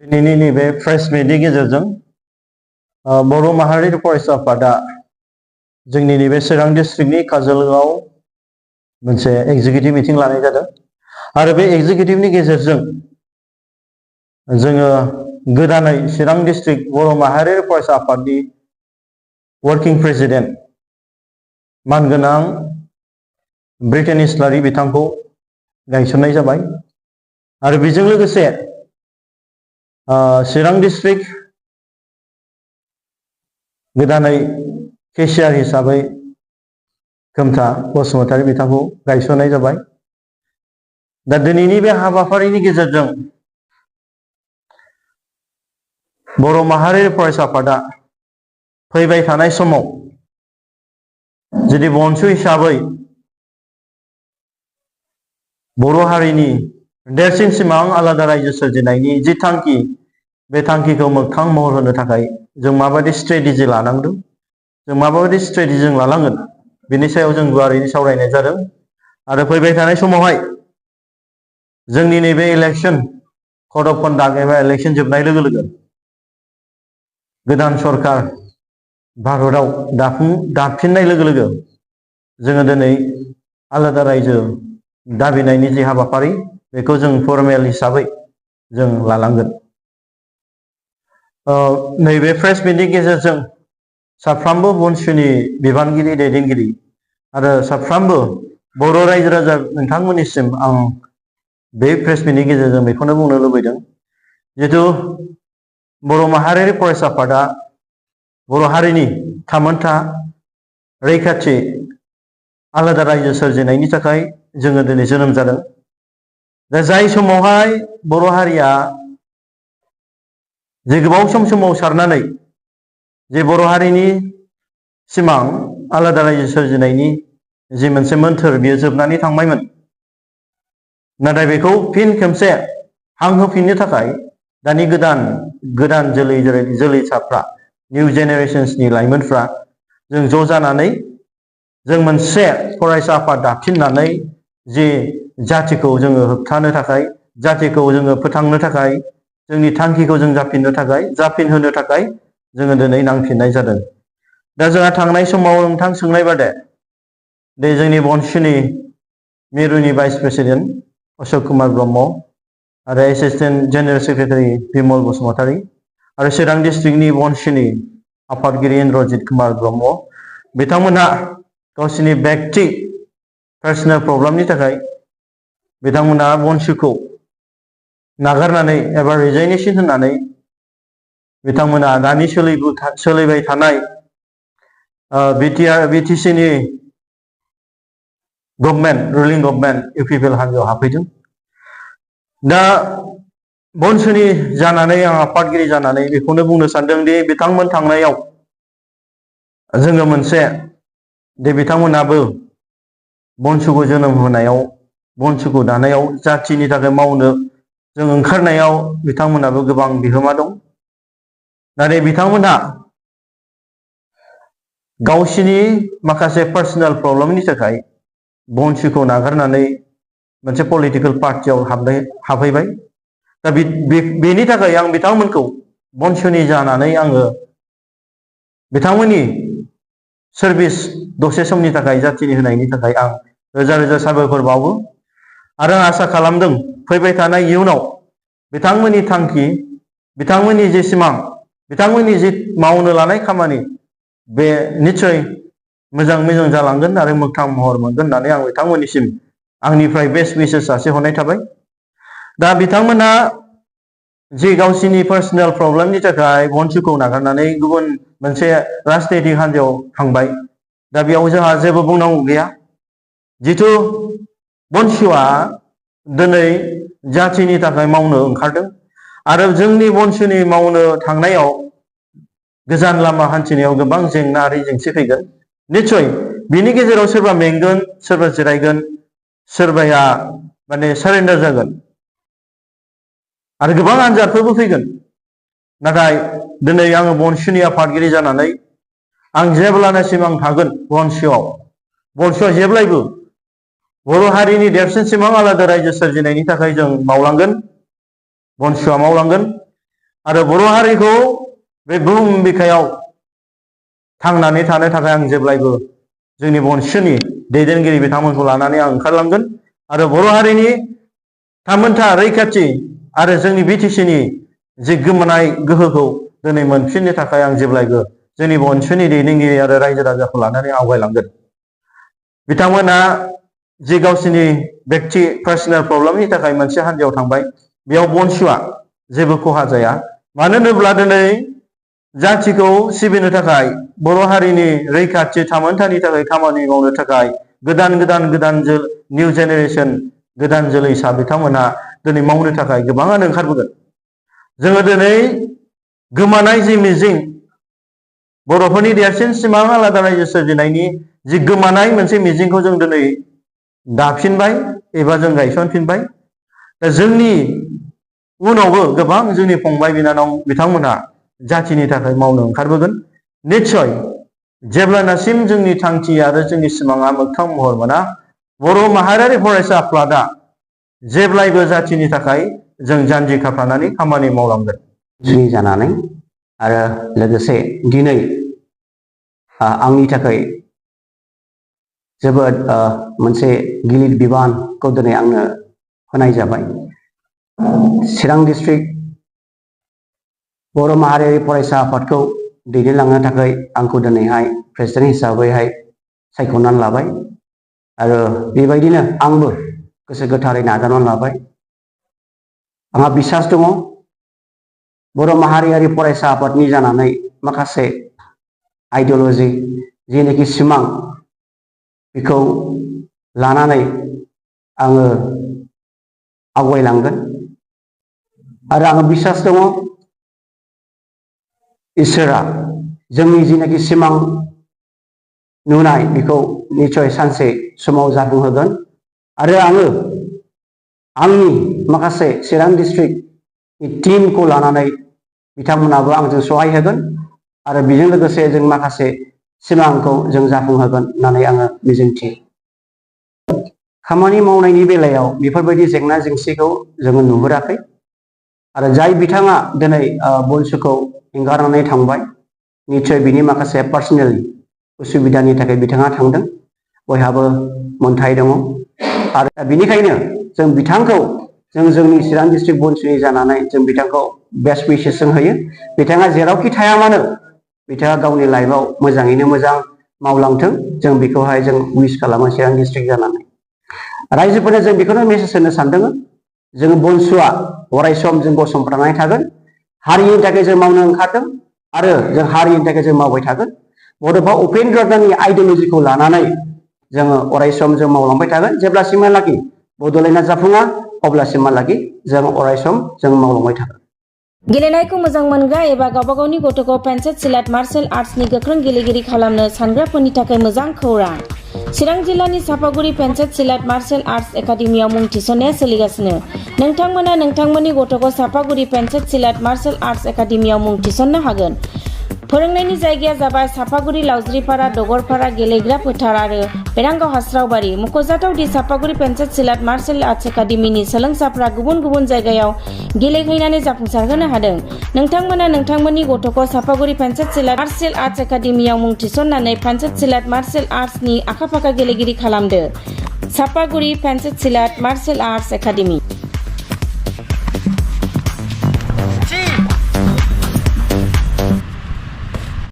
दिनैनि नैबे प्रेस मिटनि गेजेरजों बर' माहारि फरायसा आफादा जोंनि नैबे चिरां डिस्ट्रिक्टनि काजोलगावआव मोनसे एग्जिकिउटिभ मिटिं लानाय जादों आरो बे एग्जिकिउटिभनि गेजेरजों जोङो गोदानै चिरां डिस्ट्रिक्ट बर' माहारि फरायसा आफादनि वर्किं प्रेसिडेन्ट मानगोनां ब्रिटेन इस्लारि बिथांखौ गायसननाय जाबाय आरो बेजों लोगोसे चिरां डिस्ट्रिक्ट गोदानै केशियार हिसाबै खोमथा बसुमतारी बिथांखौ गायसननाय जाबाय। दा दिनैनि बे हाबाफारिनि गेजेरजों बर' माहारि फरायसा आफादा फैबाय थानाय समाव जुदि बंसु हिसाबै बर' हारिनि देरसिन सिमां आलादा रायजो सोरजिनायनि जि थांखि बे थांखिखौ मोगथां महर होनो थाखाय जों माबायदि स्ट्रेटेजि लानांदों, जों माबायदि स्ट्रेटेजि लानांगोन बेनि सायाव जों गुवारै सावरायनाय जादों आरो फैबाय थानाय समावहाय जोंनि नैबे इलेक्शन कड अफ कन्डाक्ट एबा इलेक्शन जोबनाय लोगो लोगो गोदान सरकार भारतआव दाफिननाय लोगो लोगो जोङो दिनै आलादा रायजो दाबिनायनि जि हाबाफारि बेखौ जों फर्मेल हिसाबै जों लालांगोन। नैबे प्रेस मिटनि गेजेरजों साफ्रोमबो बंसुनि बिबानगिरि दैदेनगिरि आरो साफ्रोमबो बर' रायजो राजा नोंथांमोननिसिम आं बे प्रेस मिटनि गेजेरजों बेखौनो बुंनो लुबैदों, जिहेतु बर' माहारियारि फरायसा आफादा बर' हारिनि थामोनथा रैखाथि आलादा रायजो सोरजिनायनि थाखाय जोङो दिनै जोनोम जादों। दा जाय समावहाय बर' हारिया जे गोबाव सम सोमावसारनानै जे बर' हारिनि सिमां आलादा रायजो सोरजिनायनि जि मोनसे मोन्थोर बियो जोबनानै थांबायमोन, नाथाय बेखौ फिन खेबसे हां होफिननो थाखाय दानि गोदान जोलैसाफ्रा निउ जेनेरेशन्सनि लाइमोनफ्रा जों ज' जानानै जों मोनसे फरायसा आफाद दाफिननानै जि जातिखौ जोङो होबथानो थाखाय, जातिखौ जोङो फोथांनो थाखाय, जोंनि थांखिखौ जों जाफिनहोनो थाखाय जोङो दिनै नांफिननाय जादों। दा जोंहा थांनाय समाव नोंथां सोंनाय बादे दे जोंनि बंसुनि मिरुनि भाइस प्रेसिडेन्ट अशोक कुमार ब्रह्म आरो assistant general secretary Bimal Basumatary आरो चिरां डिस्ट्रिक्टनि बंसुनि आफादगिरि इन्द्रजित कुमार ब्रह्म बिथांमोनहा गावसिनि बेक्ति पार्सनेल प्रब्लेमनि थाखाय बिथांमोनहा बंसुखौ नागारनानै एबा रिजाइनेसन होनानै बिथांमोना दानि सोलिबाय थानाय बिटिसिनि गभर्नमेन्ट रुलिं गभर्नमेन्ट इउपिपिएल हान्जायाव हाबफैदों। दा बंसुनि जानानै आं आफादगिरि जानानै बेखौनो बुंनो सानदों दि बिथांमोन थांनायाव जोङो मोनसे दे बिथांमोनाबो बंसुखौ जोनोम होनायाव, बंसुखौ दानायाव, जातिनि थाखाय मावनो जों ओंखारनायाव बिथांमोनाबो गोबां बिहोमा दं। नाथाय बिथांमोनहा गावसिनि माखासे पार्सनेल प्रब्लेमनि थाखाय बंसुखौ नागारनानै मोनसे पलिटिकेल पार्टियाव हाबहैबाय। दा बेनि थाखाय आं बिथांमोनखौ बंसुनि जानानै आङो बिथांमोननि सार्भिस दसे समनि थाखाय जातिनि होनायनि थाखाय आं रोजा रोजा साबायखर बावो आरो आं आसा खालामदों फैबाय थानाय इयुनाव बिथांमोननि थांखि, बिथांमोननि जे सिमां, बिथांमोननि जि मावनो लानाय खामानि बे निस्सय मोजां जालांगोन आरो मोगथां महर मोनगोन होननानै आं बिथांमोननिसिम आंनिफ्राय बेस्ट विशेस हरनाय थाबाय। दा बिथांमोना जि गावसिनि पार्सनेल प्रब्लेमनि थाखाय बंसुखौ नागारनानै गुबुन मोनसे राजनैतिक हान्जायाव थांबाय। दा बेयाव जोंहा जेबो बुंनांगौ गैया, जिथु बंसुआ दिनै जातिनि थाखाय मावनो ओंखारदों आरो जोंनि बंसुनि मावनो थांनायाव गोजान लामा हान्थिनायाव गोबां जेंना आरो जेंसि फैगोन। निस्सय बिनि गेजेराव सोरबा मेंगोन, सोरबा जिरायगोन, सोरबाया माने सारेन्डार जागोन आरो गोबां आनजादफोरबो फैगोन। नाथाय दिनै आङो बंसुनि आफादगिरि जानानै आं जेब्लानासिम आं थागोन बंसुआ जेब्लायबो बर' हारिनि देरसिन सिमां आलादा रायजो सोरजिनायनि थाखाय जों मावलांगोन, बंसुआ मावलांगोन। आरो बर' हारिखौ बे बुहुम बिखायाव थांनानै थानो थाखाय आं जेब्लायबो जोंनि बंस'नि दैदेनगिरि बिथांमोनखौ लानानै आं ओंखारलांगोन आरो बर' हारिनि थामोनथा रैखाथि आरो जोंनि बिटिसिनि जे गोमानाय गोहोखौ दिनै मोनफिननो थाखाय आं जेब्लायबो जोंनि बंस'नि दैदेनगिरि आरो रायजो राजाखौ लानानै आवगायलांगोन। बिथांमोना जे गावसिनि बेक्ति पार्सनेल प्रब्लेमनि थाखाय मोनसे हान्जायाव थांबाय, बेयाव बंस'आ जेबो खहा जाया। मानो होनोब्ला दिनै जाथिखौ सिबिनो थाखाय बर' हारिनि रैखाथि थामोनथानि थाखाय खामानि मावनो थाखाय गोदान निउ जेनेरेसन गोदान जोलैसा बिथांमोना दिनै मावनो थाखाय गोबाङानो ओंखारबोगोन। जोङो दिनै गोमानाय जि मिजिं बर'फोरनि देरसिन सिमां आलादा रायजो सोरजिनायनि जि गोमानाय मोनसे मिजिंखौ जों दिनै दाफिनबाय एबा जों गायसनफिनबाय। दा जोंनि उनावबो गोबां जोंनि फंबाय बिनानाव बिथांमोना जाथिनि थाखाय मावनो ओंखारबोगोन। निस्सय जेब्लानासिम जोंनि थांखि आरो जोंनि सिमाङा मोगथां महर मोना, बर' माहारियारि फरायसा आफादा जेब्लायबो जाथिनि थाखाय जों जानजि खाफ्रानानै खामानि मावलांगोन। जुनि जानानै आरो लोगोसे दिनै आंनि थाखाय जोबोद मोनसे गिलिर बिबानखौ दिनै आंनो होनाय जाबाय। चिरां डिस्ट्रिक्ट बर' माहारियारि फरायसा आफादखौ दैदेनलांनो थाखाय आंखौ दिनैहाय प्रेसिडेन्ट हिसाबैहाय सायख'नानै लाबाय आरो बेबायदिनो आंबो गोसो गोथारै नाजानानै लाबाय। आंहा बिसास दङ बर' माहारियारि फरायसा आफादनि जानानै माखासे आइडिय'लजि जेनोखि सिमां बेखौ लानानै आङो आवगायलांगोन आरो आङो बिसास दङ इसोरा जोंनि जेनाखि सिमां नुनाय बेखौ निस्सय सानसे समाव जाफुंहोगोन आरो आङो आंनि माखासे चिरां डिस्ट्रिक्टनि टीमखौ लानानै बिथांमोनाबो आंजों सहाय होगोन आरो बेजों लोगोसे जों माखासे सिमांखौ जों जाफुंहोगोन होननानै आङो मिजिंथियो। खामानि मावनायनि बेलायाव बेफोरबायदि जेंना जेंसिखौ जोङो नुहुराखै आरो जाय बिथाङा दिनै बंस'खौ एंगारनानै थांबाय, निस्सय बिनि माखासे पार्सनेल उसुबिदानि थाखाय बिथाङा थांदों, बयहाबो मोनथाय दङ आरो बेनिखायनो जों बिथांखौ जोंनि चिरां डिस्ट्रिक्ट बंस'नि जानानै जों बिथांखौ बेस्ट उइसेस जों होयो। बिथाङा जेरावखि थाया मानो बिथाङा गावनि लाइफआव मोजाङैनो मोजां मावलांथों, जों बेखौहाय जों उइस खालामो चिरां डिस्ट्रिक्ट जानानै। रायजोफोरनो जों बेखौनो मेसेज होनो सानदों, जों बंस'आ अरायसम जों गसंथानानै थागोन। हारिनि थाखाय जों मावनो ओंखारदों आरो जों हारिनि थाखाय जों मावबाय थागोन। बड'फा उपेन्द्र नाथनि आइडिय'लजिखौ लानानै जोङो अरायसम जों मावलांबाय थागोन। जेब्लासिमहालागि बड'लेण्डआ जाफुङा अब्लासिमहालागि जों अरायसम जों मावलांबाय थागोन। गेलेनायखौ मोजां मोनग्रा एबा गावबा गावनि गथ'खौ पेन्सिल सिलाट मार्शेल आर्ट्सनि गोख्रों गेलेगिरि खालामनो सानग्राफोरनि थाखाय मोजां खौरां। चिरां जिल्लानि सापागुरि पेन्सिल सिलाट मार्शेल आर्ट्स एकाडेमियाव मुं थिसननाया सोलिगासिनो। नोंथांमोना नोंथांमोननि गथ'खौ सापागुरि पेन्सिल सिलाट मार्शेल आर्ट्स एकाडेमियाव मुं थिसननो हागोन। फोरोंनायनि जायगाया जाबाय सापागुरि लावज्रिपारा दगरपारा गेलेग्रा फोथार आरो बेरांगाव हास्रावबारि। मख'जाथाव दि सापागुरि पेन्सिल सिलाट मार्शेल आर्ट्स एकाडेमिनि सोलोंसाफ्रा गुबुन गुबुन जायगायाव गेलेहैनानै जाफुंसारहोनो हादों। नोंथांमोना नोंथांमोननि गथ'खौ सापागुरि पेन्सिल सिलाट मार्शेल आर्ट्स एकाडेमियाव मुं थिसननानै पेन्सिल सिलाट मार्शेल आर्ट्सनि आखा-फाखा गेलेगिरि खालामदो। Sapaguri pencil सिलाट martial arts academy.